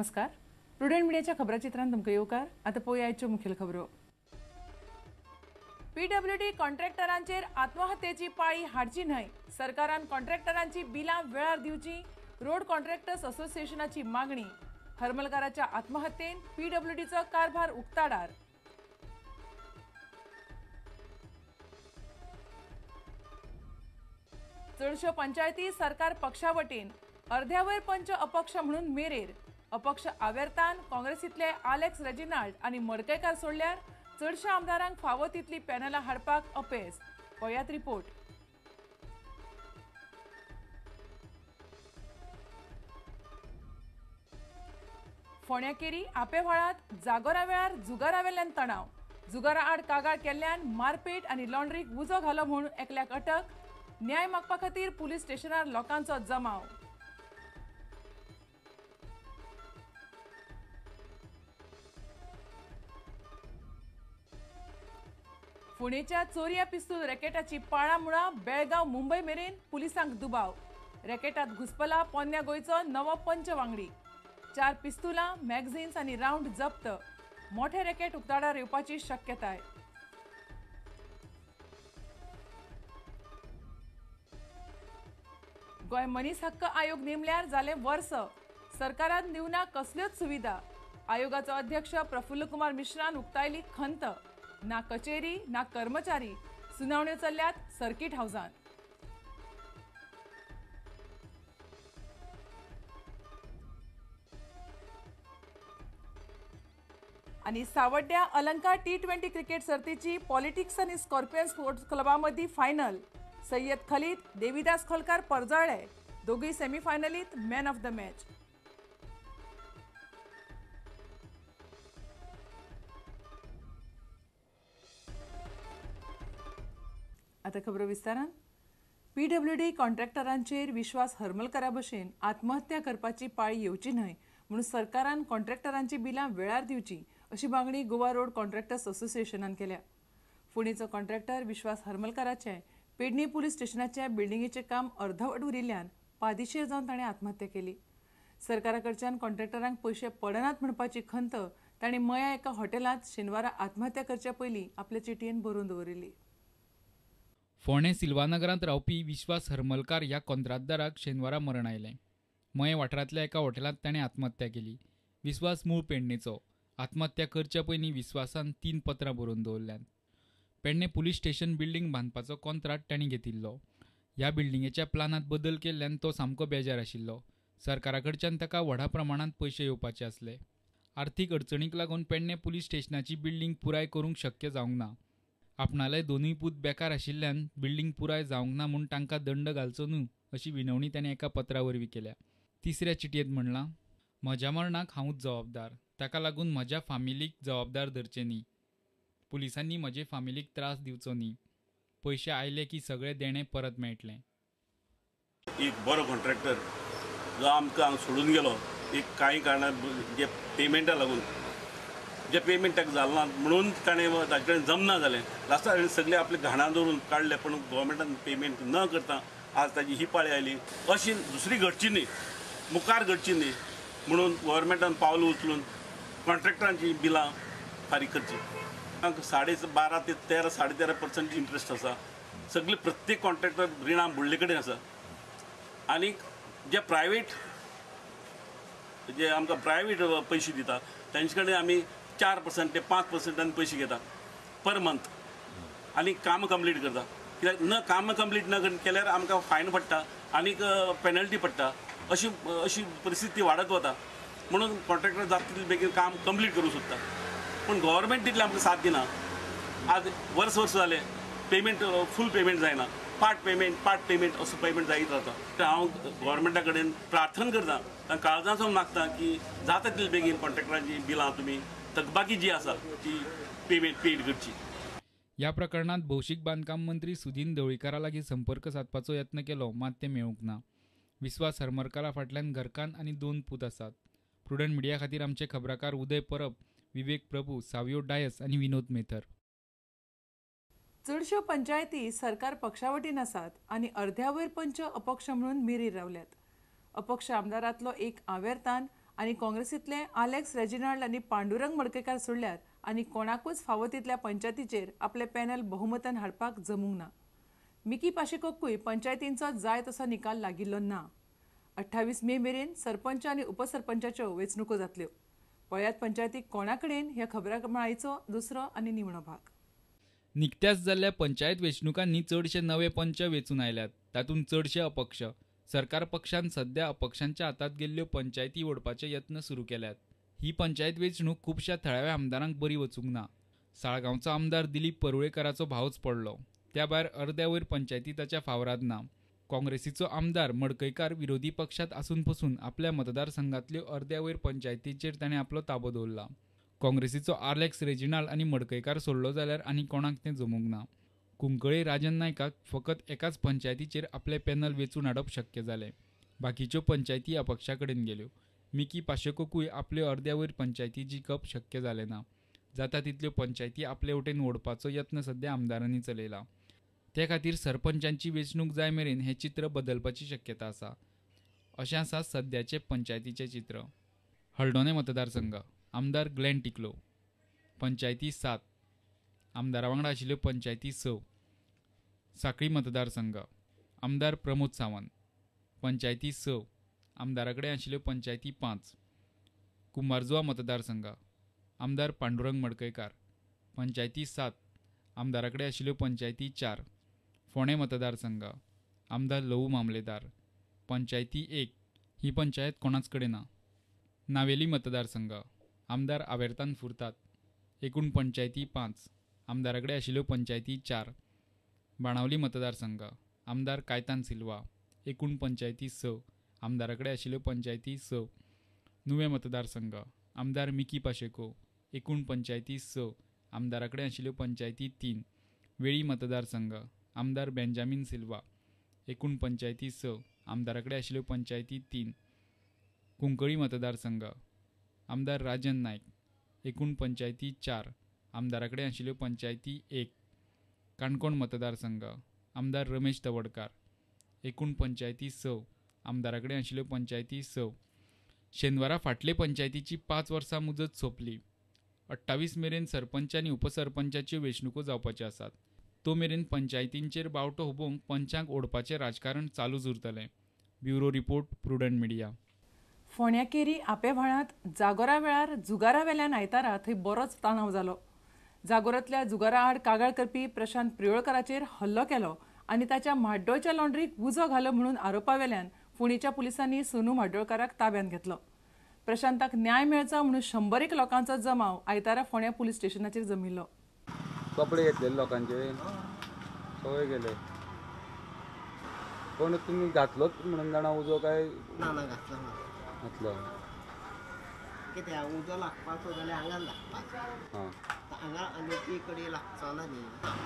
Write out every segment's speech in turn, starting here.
नमस्कार, प्रुडंट मीडियाच्या खबराचित्रांत तुमकां येवकार. आतां पळोवया आयच्यो मुखेल खबरो. पीडब्ल्यूडी कॉन्ट्रॅक्टरांचेर आत्महत्येची पाळी हाडची न्हय, सरकारान कॉन्ट्रॅक्टरांची बिलां वेळार दिवची, रोड कॉन्ट्रॅक्टर्स असोसिएशनाची मागणी. हरमलकाराच्या आत्महत्येन पीडब्ल्यूडीचो कारभार उक्ताडार. चडश्यो पंचायती सरकार पक्षा वटेन, अर्ध्यावयर पंच अपक्ष म्हणून मेरेर. अपक्ष आवेर्तान काँग्रेसींतले आलेक्स रेजिनाल्ड आनी मडकयकार सोडल्यार चडश्या आमदारांक फावो तितली पॅनलां हाडपाक अपेस. पळयात रिपोर्ट. फोंड्या केरी आपेव्हाळांत जागोरा वेळार जुगारा वेल्यान तणाव. जुगारा आड कागाळ केल्ल्यान मारपेट आनी लॉन्ड्रीक उजो घालो म्हूण एकल्याक अटक. न्याय मागपा खातीर पुलीस स्टेशनार लोकांचो जमाव. पुणेच्या चोरया पिस्तूल रॅकेटाची पाळां मुळां बेळगांव मुंबय मेरेन पुलिसांक दुबाव. रॅकेटात घुसपला पोन्न्या गोंयचो नवो पंच वांगडी. 4 पिस्तुलां, मॅगझिन्स आनी रावंड जप्त. मोठे रॅकेट उक्ताडार येवपाची शक्यताय. गोंय मनीस हक्क आयोग नेमल्यार जालें वर्स, सरकारान दिवना कसल्योच सुविधा. आयोगाचो अध्यक्ष प्रफुल्ल कुमार मिश्रान उक्तायली खंत. ना कचेरी ना कर्मचारी, सुनावण्यो चल्ल्यात सर्किट हावजान. आनी सावड्ड्या अलंकार T20 cricket सर्तीची पॉलिटिक्स आनी स्कॉर्पियन स्पोर्ट्स क्लबा मदीं फायनल. सय्यद खलीद, देवीदास खोलकार परजळ्ळे, दोगूय सेमीफायनलीत मॅन ऑफ the match. आतां खबरो विस्तारान. पीडब्ल्यूडी कॉन्ट्रॅक्टरांचेर विश्वास हरमलकारा भशेन आत्महत्या करपाची पाळी येवची न्हय म्हणून सरकारान कॉन्ट्रॅक्टरांची बिलां वेळार दिवची अशी मागणी गोवा रोड कॉन्ट्रॅक्टर्स असोसिएशनान केल्या. फोंडेचो कॉन्ट्रॅक्टर विश्वास हरमलकाराचें पेडणे पुलीस स्टेशनाच्या बिल्डिंगेचें काम अर्धवट उरिल्ल्यान पादिशेर जावन ताणें आत्महत्या केली. सरकारा कडच्यान कॉन्ट्रॅक्टरांक पयशे पडनात म्हणपाची खंत ताणें मया एका हॉटेलांत शेनवारा आत्महत्या करच्या पयलीं आपले चिटयेन बरोवन दवरिल्ली. फोंडें सिल्वानगरांत रावपी विश्वास हरमलकार ह्या कोंत्राटदाराक शेनवारा मरण आयलें. मयें वाठारांतल्या एका हॉटेलांत ताणें आत्महत्या केली. विश्वास मूळ पेडणेचो. आत्महत्या करच्या पयलीं विश्वासान 3 पत्रां बरोवन दवरल्यांत. पेडणें पुलीस स्टेशन बिल्डींग बांदपाचो कोंत्राट ताणें घेतिल्लो. ह्या बिल्डिंगेच्या प्लानांत बदल केल्ल्यान तो सामको बेजार आशिल्लो. सरकारा कडच्यान ताका व्हडा प्रमाणांत पयशे येवपाचे आसले. आर्थीक अडचणीक लागून पेडणें पुलीस स्टेशनाची बिल्डींग पुराय करूंक शक्य जावंक ना. आपणाले दोनूय पूत बेकार आशिल्ल्यान बिल्डींग पुराय जावंक ना म्हूण तांकां दंड घालचो न्हू अशी विनवणी ताणें एका पत्रा वरवीं केल्या. तिसऱ्या चिटयेंत म्हणलां, म्हज्या मरणाक हांवूच जबाबदार, ताका लागून म्हज्या फामिलीक जबाबदार धरचें न्ही. पुलिसांनी म्हजे फामिलीक त्रास दिवचो न्ही. पयशे आयले की सगळें देणें परत मेळटलें. एक बरो कॉन्ट्रॅक्टर जो आमकां सोडून गेलो एक कांय कारणां जे पेमेंटा लागून, जे पेमेंट ताका जालें ना म्हणून ताणें ताजे कडेन जमना जालें. लास्टाक ताणें सगळें आपले घाणां दवरून काडलें, पूण गव्हर्मेंटान पेमेंट न करता आज ताजी ही पाळी आयली. अशी दुसरी घडची न्ही, मुखार घडची न्ही म्हणून गव्हर्मेंटान पावलां उचलून कॉन्ट्रॅक्टरांची बिलां फारीक करची. 12.5 ते 13, 13.5% इंट्रस्ट आसा. सगळे प्रत्येक कॉन्ट्रॅक्टर रिणां बुडले कडेन आसा. आनी जे प्रायवेट जे आमकां प्रायवेट पयशे दिता तांचे कडेन आमी 4% ते 5% पयशे घेता पर मंथ आनी कामां कंप्लीट करता. कित्याक न कामां कंप्लीट न केल्यार आमकां फायन पडटा आनीक पेनल्टी पडटा. अशी अशी परिस्थिती वाडत वता म्हणून कॉन्ट्रॅक्टर जाता तितले बेगीन काम कंप्लीट करूंक सोदता, पूण गव्हर्मेंट तितलें आमकां साथ दिना. आज वर्स वर्स जालें पेमेंट फूल पेमेंट जायना, पार्ट पेमेंट असो पेमेंट जायत रावता. हांव गव्हर्मेंटा कडेन प्रार्थना करता, तांकां काळजांतसून मागता की जाता तितले बेगीन कॉन्ट्रॅक्टरांची बिलां तुमी थकबाकी जी आसा ती पेमेंट पेड करची. ह्या प्रकरणांत भौशीक बांदकाम मंत्री सुदीन ढवळीकारा लागीं संपर्क सादपाचो यत्न केलो, मात तें मेळूंक ना. विश्वास हरमलकारा फाटल्यान घरकान्न आनी 2 पूत आसात. प्रुडंट मिडिया खातीर आमचे खबराकार उदय परब, विवेक प्रभू, सावियो डायस आनी विनोद मेथर. चडश्यो पंचायती सरकार पक्षा वटेन आसात आनी अर्ध्यावयर पंच अपक्ष म्हणून मेरीर रावल्यात. अपक्ष आमदारांतलो एक आवेर्तान आनी काँग्रेसींतले आलेक्स रेजिनाल्ड आनी पांडुरंग मडकयकार सोडल्यार आनी कोणाकूच फावो तितल्या पंचायतीचेर आपले पॅनल बहुमतान हाडपाक जमूंक ना. मिकी पाशेकोकूय पंचायतींचो जाय तसो निकाल लागिल्लो ना. 28 मे मेरेन सरपंच आनी उपसरपंचाच्यो वेंचणुको जातल्यो. पळयात पंचायती कोणा कडेन ह्या खबरामाळीचो दुसरो आनी निमणो भाग. निकत्याच जाल्ल्या पंचायत वेंचणुकांनी चडशे नवे पंच वेंचून आयल्यात. तातूंत चडशे अपक्ष. सरकार पक्षान सध्या अपक्षांच्या हातांत गेल्ल्यो पंचायती ओडपाचे यत्न सुरू केल्यात. ही पंचायत वेंचणूक खुबश्या थळाव्या आमदारांक बरी वचूंक ना. साळगांवचो आमदार दिलीप परुळेकाराचो भावच पडलो. त्या भायर अर्द्या वयर पंचायती ताच्या फावराद ना. काँग्रेसीचो आमदार मडकयकार विरोधी पक्षांत आसून पसून आपल्या मतदारसंघांतल्यो अर्द्या वयर पंचायतीचेर ताणें आपलो ताबो दवरला. काँग्रेसीचो आलेक्स रेजिनाल्ड आनी मडकयकार सोडलो जाल्यार आनी कोणाक तें जमूंक ना. कुंकळे राजन नायकाक फकत एकाच पंचायतीचेर आपलें पॅनल वेंचून हाडप शक्य जालें. बाकीच्यो पंचायती अपक्षा कडेन गेल्यो. मिकी पाशेकोकूय आपल्यो अर्द्या वयर पंचायती जिखप शक्य जालें ना. जाता तितल्यो पंचायती आपले वटेन ओडपाचो यत्न सध्या आमदारांनी चलयला. ते खातीर सरपंचांची वेंचणूक जाय मेरेन हें चित्र बदलपाची शक्यता आसा. अशें आसा सद्याचें पंचायतीचें चित्र. हळदोणे मतदारसंघ आमदार ग्लॅन टिकलो, पंचायती 7, आमदारा वांगडा आशिल्ल्यो पंचायती 6. साखळी मतदारसंघ आमदार प्रमोद सावंत, पंचायती 6, आमदारा कडेन आशिल्ल्यो पंचायती 5. कुंभारजुआ मतदारसंघ आमदार पांडुरंग मडकयकार, पंचायती 7, आमदारा कडेन आशिल्ल्यो पंचायती 4. फोंडें मतदारसंघ आमदार लवू मामलेदार, पंचायती 1, ही पंचायत कोणाच कडेन ना. नावेली मतदारसंघ आमदार आवेर्तान फुरतात, एकूण पंचायती 5, आमदारा कडेन आशिल्ल्यो पंचायती 4. बाणावली मतदारसंघ आमदार कायतान सिल्वा, एकूण पंचायती 6, आमदारा कडेन आशिल्ल्यो पंचायती 6. नुवें मतदारसंघ आमदार मिकी पाशेको, एकूण पंचायती 6, आमदारा कडेन आशिल्ल्यो पंचायती 3. वेळी मतदारसंघ आमदार बेंजामीन सिल्वा, एकूण पंचायती 6, आमदारा कडेन आशिल्ल्यो पंचायती 3. कुंकळी मतदारसंघ आमदार राजन नायक, एकूण पंचायती 4, आमदारा कडेन आशिल्ल्यो पंचायती 1. काणकोण मतदारसंघ आमदार रमेश तवडकार, एकूण पंचायती 6, आमदारा कडेन आशिल्ल्यो पंचायती 6. शेनवारा फाटले पंचायतीची 5 वर्सां मुजत सोंपली. 28 मेरेन सरपंच आनी उपसरपंचाच्यो वेंचणुको जावपाच्यो आसात. तो मेरेन पंचायतींचेर बावटो हुबोवंक पंचांक ओडपाचें राजकारण चालूच उरतलें. Bureau report, Prudent Media. फोंड्या केरी आपेव्हाळांत जागोरा वेळार जुगारा वेल्यान आयतारा थंय बरोच तणाव जालो. जागोरांतल्या जुगारा आड कागाळ करपी प्रशांत प्रियोळकाराचेर हल्लो केलो आनी ताच्या म्हाड्डोळच्या लॉन्ड्रीक उजो घालो म्हणून आरोपा वेल्यान फोंडेच्या पुलिसांनी सोनू म्हाड्डोळकाराक ताब्यांत घेतलो. प्रशांताक न्याय मेळचो म्हणून 100 लोकांचो जमाव आयतारा फोंड्या पुलीस स्टेशनाचेर जमिल्लो. कपडे घेतलेले लोकांचे सगळे गेले. कोण तुमी घातलोच म्हणून जाणा उजो काय ना? ना घातलो ना. घातलो कितें उजो लागपाचो जाल्यार हांगा लागपाचो. हां, हांगा आनी ती कडेन लागचो ना न्ही.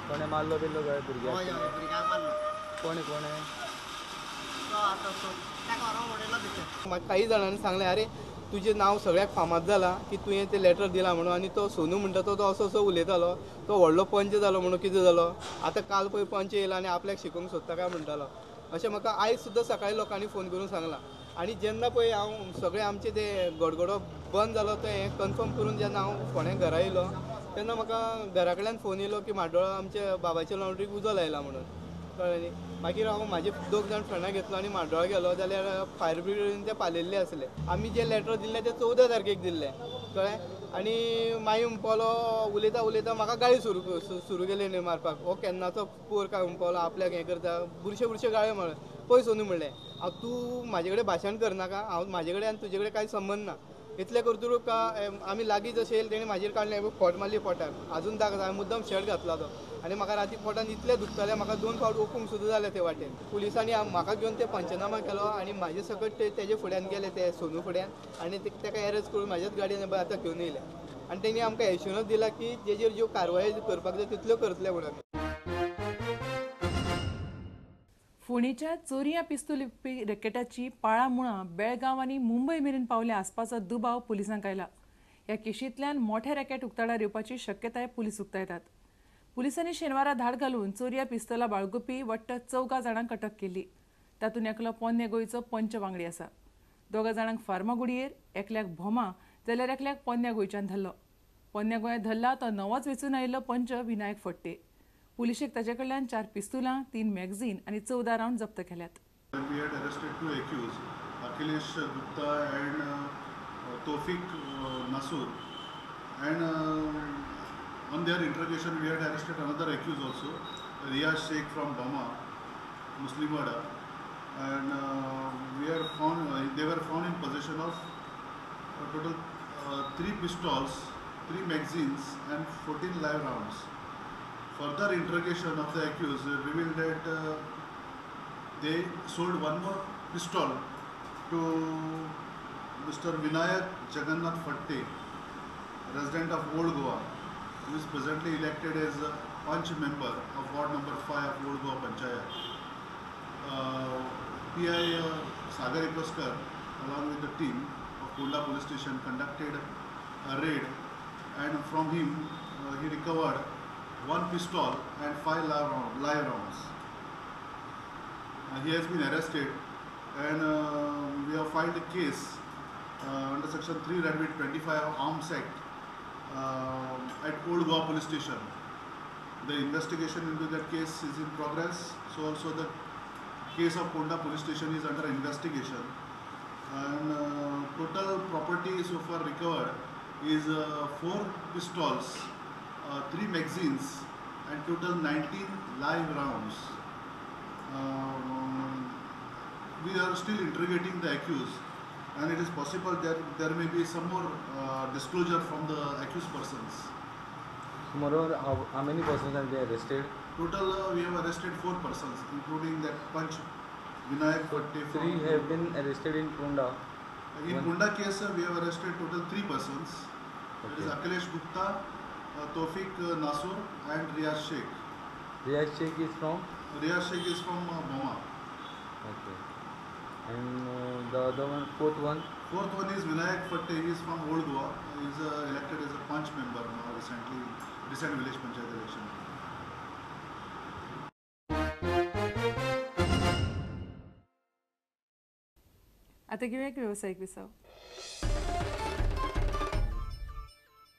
कोणें मारलो बिल्लो काय भुरग्याक? हय हय, भुरग्याक मारलो. कोणें कोणें? तो आतां ताका व्हरोन उडयलो भितर. म्हाका काही जाणांनी सांगलें, अरे तुजें नांव सगळ्याक फामाद जालां की तुवें तें लेटर दिलां म्हणून. आनी तो सोनू म्हणटा तो असो असो उलयतालो, तो व्हडलो पंच जालो म्हणून कितें जालो, आतां काल पळय पंच येयला आनी आपल्याक शिकोवंक सोदता काय म्हणटालो. अशें म्हाका आयज सुद्दां सकाळीं लोकांनी फोन करून सांगलां. आनी जेन्ना पळय हांव सगळें आमचें तें गडगडो बंद जालो तें हें कन्फर्म करून जेन्ना हांव फोंड्या घरा येयलो तेन्ना म्हाका घरा कडल्यान फोन येयलो की म्हाड्डोळा आमच्या बाबाच्या लॉन्ड्रीक उजो लायला म्हणून. कळ्ळें न्ही. मागीर हांव म्हाजे 2 जाण फ्रेंडां घेतलो आनी म्हाड्डोळा गेलो जाल्यार फायर ब्रिगेडीन ते पालयल्ले आसले. आमी जे लेटर दिल्लें तें 14 तारखेक दिल्लें. कळ्ळें. आनी मागीर म्हणपालो उलयता उलयता म्हाका गाळी सुरू केली न्ही मारपाक. हो केन्नाचो पोर काय म्हणपालो आपल्याक हें करता, बुरशे बुरशे गाळयो मारले. पळय सोनू म्हणलें, हांव तूं म्हाजे कडेन भाशण करनाका, हांव म्हाजे कडेन आनी तुजे कडेन कांय संबंद ना. इतलें करतूर का आमी लागीं जशें येयले तेणें म्हाजेर काडलें खोट मारली पोटार, आजून दाग हांवें मुद्दम शर्ट घातला तो. आनी म्हाका राती पोटान इतलें दुखतालें, म्हाका 2 फावट ओकूंक सुद्दां जालें ते वाटेन. पुलिसांनी म्हाका घेवन ते पंचनामा केलो आनी म्हाजे सकट ते तेजे फुड्यान गेले, ते सोनू फुड्यान, आनी ताका एरेस्ट करून म्हाज्याच गाडयेन आतां घेवन येयले. आनी तेणी आमकां एश्युरन्स दिला की जेजेर ज्यो कारवाय करपाक जाय तितल्यो करतले म्हणून. फोंडेच्या चोरयां पिस्तूल विकपी रॅकेटाची पाळां मुळां बेळगांव आनी मुंबय मेरेन पावल्या आसपाचो दुबाव पुलिसांक आयला. ह्या केशींतल्यान मोठे रॅकेट उक्ताडार येवपाची शक्यताय पुलीस उक्तायतात. पुलिसांनी शेनवारा धाड घालून चोरयां पिस्तोलां बाळगुपी वट्ट 4 जाणांक अटक केली. तातूंत एकलो पोन्ने गोंयचो पंच वांगडी आसा. दोगा जाणांक फार्मागुडयेर, एकल्याक भोमा जाल्यार एकल्याक पोन्न्या गोंयच्यान धरलो. पोन्न्या गोंयांत धरला तो नवोच वेंचून आयिल्लो पंच विनायक फडते. पुलिशेक ताचे कडल्यान 4 पिस्तुलां, 3 मॅगझीन आनी 14 रावंड जप्त केल्यात. We had arrested 2 accused, Akhilesh Gupta and Tofik Nasur, and on their interrogation we had arrested another accused also, Riyaz Sheikh from Bama, Muslimwada, and we had found they were found in possession of a total 3 pistols, 3 magazines and 14 live rounds. Further interrogation of the accused revealed that they sold one more pistol to Mr. Vinayak Jagannath Fatte, resident of Old Goa, who is presently elected as a Panch member of Ward number 5 of Old Goa Panchayat. PI Sagar Ipaskar, along with the team of Ponda Police Station, conducted a raid, and from him he recovered 1 pistol and 5 live rounds. He has been arrested, and we have filed a case under section 325 of Arms Act at Old Goa Police Station. The investigation into that case is in progress. So also the case of Ponda Police Station is under investigation, and total property so far recovered is 4 pistols, 3 magazines and total 19 live rounds. We are still interrogating the accused, and it is possible that there may be some more disclosure from the accused persons. Moreover, how many persons have been arrested? Total, we have arrested 4 persons, including that Panch Vinayak Fatte. 3 have been arrested in Ponda. In Ponda case, we have arrested total 3 persons. Okay. It is Akhilesh Gupta, Tofik Nasur and Riyaz Sheikh. Riyaz Sheikh is from? Riyaz Sheikh is from Boma. Okay. And the other one, fourth one? Fourth one is Vinayak Fatte. He is from Old Goa. He is elected as a Panch member now recently, recent village panchayat election. आता घेऊया एक व्यावसायिक विसाव.